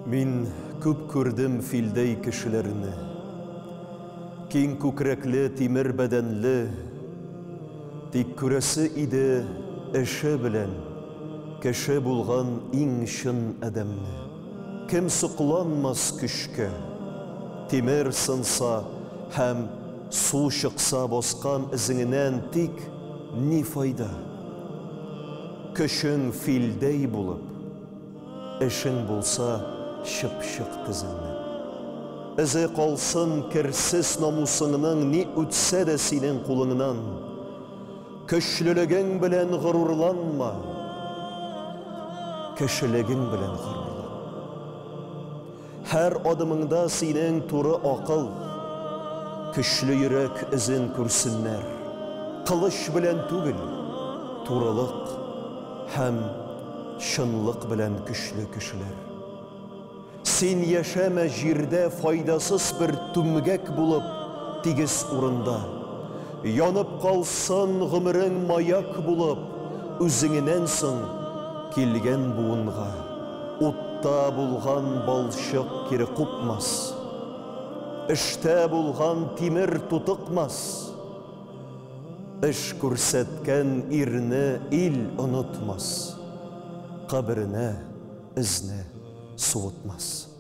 Мин күп күрдем филдәй кешеләрне. Киң күкрәкле, тимер бәдәнле. Тик күрәсе иде эше белән кеше булган иң чын адәмне. Кем сокланмас көчкә? Тимер сынса һәм су чыкса баскан эзеңнән тик ни файда? Көчең филдәй булып, эшең булса чыпчык тезеңнән. Эзе калсын керсез намусыңның ни үтсә дә синең кулыңнан. Көчлелегең белән горурланма, кешелегең белән горурлан. Һәр адымыңда синең туры акыл, көчле йөрәк эзен күрсеннәр. Кылыч белән түгел, турылык һәм чынлык белән көчле кешеләр. Син яшәмә җирдә файдасыз бер түмгәк булып тигез урында. Янып калсын гомерең маяк булып үзеңнән соң килгән буынга. Утта булган балчык кире купмас. Эштә булган тимер тутыкмас. Эш күрсәткән ирне ил онытмас. Каберенә эзне суытмас.